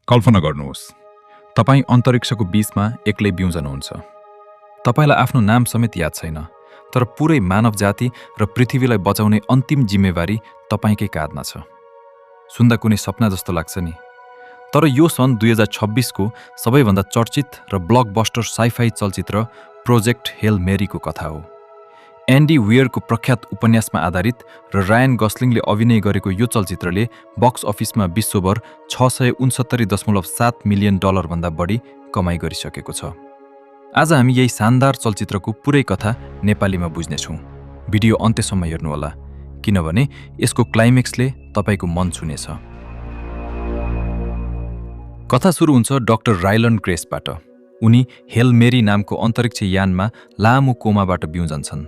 कल्पना गर्नुहोस्, तपाईँ अन्तरिक्षको बीचमा एक्लै बिउजनुहुन्छ। तपाईलाई आफ्नो नाम समेत याद छैन, तर पुरै मानव जाति र पृथ्वीलाई बचाउने अन्तिम जिम्मेवारी तपाईँकै काँधमा छ। सुन्दा कुनै सपना जस्तो लाग्छ नि, तर यो सन् 2026 को सबैभन्दा चर्चित र ब्लकबस्टर साइफाई चलचित्र प्रोजेक्ट हेल मेरीको कथा हो। एन्डी वियरको प्रख्यात उपन्यासमा आधारित र रायन गस्लिङले अभिनय गरेको यो चलचित्रले बक्स अफिसमा विश्वभर $669.7 मिलियन भन्दा बढी कमाई गरिसकेको छ। आज हामी यही शानदार चलचित्रको पुरै कथा नेपालीमा बुझ्नेछौँ। भिडियो अन्त्यसम्म हेर्नुहोला, किनभने यसको क्लाइमेक्सले तपाईको मन छुनेछ। कथा सुरु हुन्छ डाक्टर रायलन ग्रेसबाट। उनी हेल मेरी नामको अन्तरिक्ष यानमा लामो कोमाबाट बिउजन्छन्।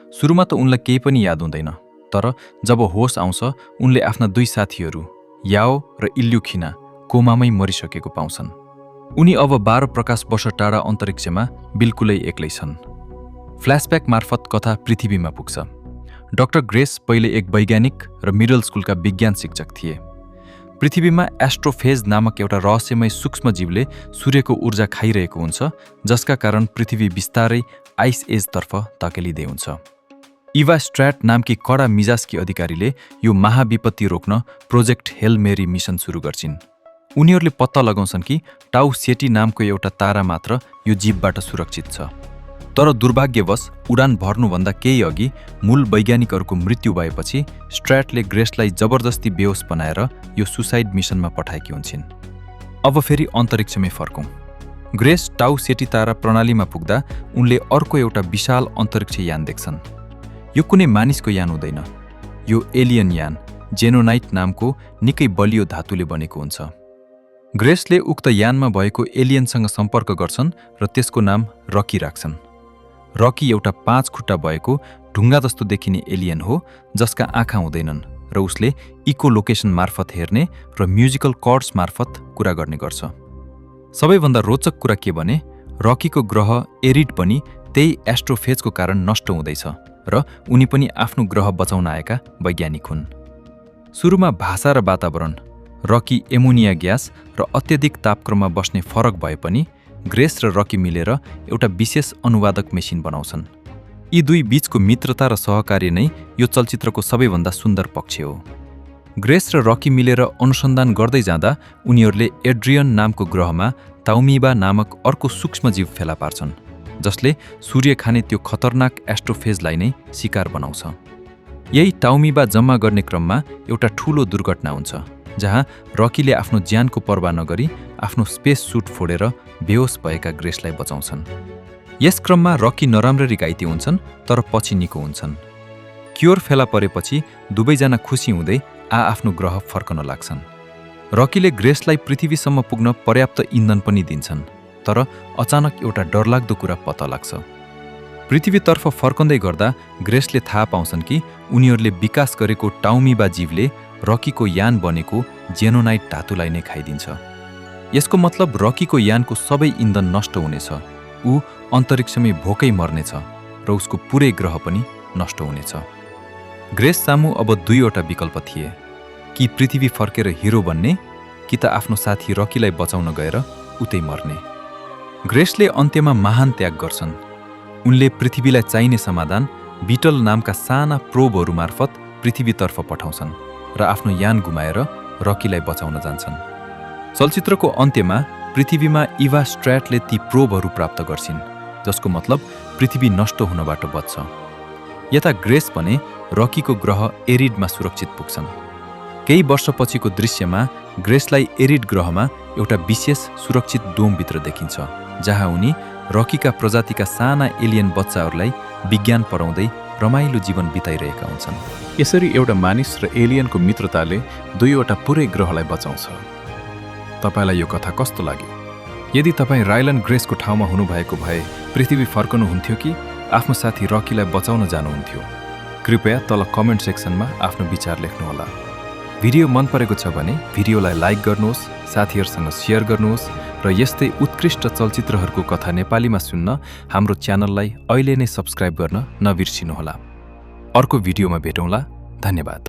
सुरुमा त उनलाई केही पनि याद हुँदैन, तर जब होस आउँछ उनले आफ्ना दुई साथीहरू याओ र इल्युखिना कोमामै मरिसकेको पाउँछन्। उनी अब 12 प्रकाश वर्ष टाढा अन्तरिक्षमा बिल्कुलै एक्लै छन्। फ्ल्यासब्याक मार्फत कथा पृथ्वीमा पुग्छ। डाक्टर ग्रेस पहिले एक वैज्ञानिक र मिडल स्कुलका विज्ञान शिक्षक थिए। पृथ्वीमा एस्ट्रोफेज नामक एउटा रहस्यमय सूक्ष्म जीवले सूर्यको ऊर्जा खाइरहेको हुन्छ, जसका कारण पृथ्वी बिस्तारै आइस एजतर्फ धकेलिँदै हुन्छ। इभा स्ट्र्याट नामकी कडा मिजाजकी अधिकारीले यो महाविपत्ति रोक्न प्रोजेक्ट हेल मेरी मिसन सुरु गर्छिन्। उनीहरूले पत्ता लगाउँछन् कि टाउ सेटी नामको एउटा तारा मात्र यो जीवबाट सुरक्षित छ। तर दुर्भाग्यवश उडान भर्नुभन्दा केही अघि मूल वैज्ञानिकहरूको मृत्यु भएपछि स्ट्र्याटले ग्रेसलाई जबरजस्ती बेहोस बनाएर यो सुसाइड मिसनमा पठाएकी हुन्छन्। अब फेरि अन्तरिक्षमै फर्कौँ। ग्रेस टाउ सेटी तारा प्रणालीमा पुग्दा उनले अर्को एउटा विशाल अन्तरिक्ष यान देख्छन्। यो कुनै मानिसको यान हुँदैन, यो एलियन यान जेनोनाइट नामको निकै बलियो धातुले बनेको हुन्छ। ग्रेसले उक्त यानमा भएको एलियनसँग सम्पर्क गर्छन् र त्यसको नाम रकी राख्छन्। रकी एउटा 5 खुट्टा भएको ढुङ्गा जस्तो देखिने एलियन हो, जसका आँखा हुँदैनन् र उसले इको लोकेसन मार्फत हेर्ने र म्युजिकल कर्ड्स मार्फत कुरा गर्ने गर्छ। सबैभन्दा रोचक कुरा के भने रकीको ग्रह एरिड पनि त्यही एस्ट्रोफेजको कारण नष्ट हुँदैछ र उनी पनि आफ्नो ग्रह बचाउन आएका वैज्ञानिक हुन्। सुरुमा भाषा र वातावरण, रकी एमोनिया ग्यास र अत्यधिक तापक्रममा बस्ने फरक भए पनि ग्रेस र रकी मिलेर एउटा विशेष अनुवादक मेसिन बनाउँछन्। यी दुई बीचको मित्रता र सहकार्य नै यो चलचित्रको सबैभन्दा सुन्दर पक्ष हो। ग्रेस र रकी मिलेर अनुसन्धान गर्दै जाँदा उनीहरूले एड्रियन नामको ग्रहमा ताउमिबा नामक अर्को सूक्ष्म जीव फेला पार्छन्, जसले सूर्य खाने त्यो खतरनाक एस्ट्रोफेजलाई नै शिकार बनाउँछ। यही टाउमिबा जम्मा गर्ने क्रममा एउटा ठूलो दुर्घटना हुन्छ, जहाँ रकीले आफ्नो ज्यानको पर्वाह नगरी आफ्नो स्पेस सुट फोडेर बेहोस भएका ग्रेसलाई बचाउँछन्। यस क्रममा रकी नराम्ररी घाइते हुन्छन्, तर पछि निको हुन्छन्। क्योर फेला परेपछि दुवैजना खुसी हुँदै आफ्नो ग्रह फर्कन लाग्छन्। रकीले ग्रेसलाई पृथ्वीसम्म पुग्न पर्याप्त इन्धन पनि दिन्छन्, तर अचानक एउटा डरलाग्दो कुरा पत्ता लाग्छ। पृथ्वीतर्फ फर्कँदै गर्दा ग्रेसले थाहा पाउँछन् कि उनीहरूले विकास गरेको टाउमिबा जीवले रकीको यान बनेको जेनोनाइट धातुलाई नै खाइदिन्छ। यसको मतलब रकीको यानको सबै इन्धन नष्ट हुनेछ, ऊ अन्तरिक्षमै भोकै मर्नेछ र उसको पुरै ग्रह पनि नष्ट हुनेछ। ग्रेस सामु अब दुईवटा विकल्प थिए, कि पृथ्वी फर्केर हिरो बन्ने, कि त आफ्नो साथी रकीलाई बचाउन गएर उतै मर्ने। ग्रेसले अन्त्यमा महान त्याग गर्छन्। उनले पृथ्वीलाई चाहिने समाधान बिटल नामका साना प्रोबहरू मार्फत पृथ्वीतर्फ पठाउँछन् र आफ्नो यान गुमाएर रकीलाई बचाउन जान्छन्। चलचित्रको अन्त्यमा पृथ्वीमा इभा स्ट्र्याटले ती प्रोबहरू प्राप्त गर्छिन्, जसको मतलब पृथ्वी नष्ट हुनबाट बच्छ। यता ग्रेस भने रकीको ग्रह एरिडमा सुरक्षित पुग्छन्। केही वर्षपछिको दृश्यमा ग्रेसलाई एरिड ग्रहमा एउटा विशेष सुरक्षित डोमभित्र देखिन्छ, जहाँ उनी रकीका प्रजातिका साना एलियन बच्चाहरूलाई विज्ञान पढाउँदै रमाइलो जीवन बिताइरहेका हुन्छन्। यसरी एउटा मानिस र एलियनको मित्रताले दुईवटा पुरै ग्रहलाई बचाउँछ। तपाईलाई यो कथा कस्तो लाग्यो? यदि तपाईँ रायलन ग्रेसको ठाउँमा हुनुभएको भए पृथ्वी फर्कनुहुन्थ्यो कि आफ्नो साथी रकीलाई बचाउन जानुहुन्थ्यो? कृपया तल कमेन्ट सेक्सनमा आफ्नो विचार लेख्नुहोला। भिडियो मन परेको छ भने भिडियोलाई लाइक गर्नुहोस्, साथीहरूसँग सेयर गर्नुहोस् र यस्तै उत्कृष्ट चलचित्रहरूको कथा नेपालीमा सुन्न हाम्रो च्यानललाई अहिले नै सब्स्क्राइब गर्न नबिर्सिनुहोला। अर्को भिडियोमा भेटौँला। धन्यवाद।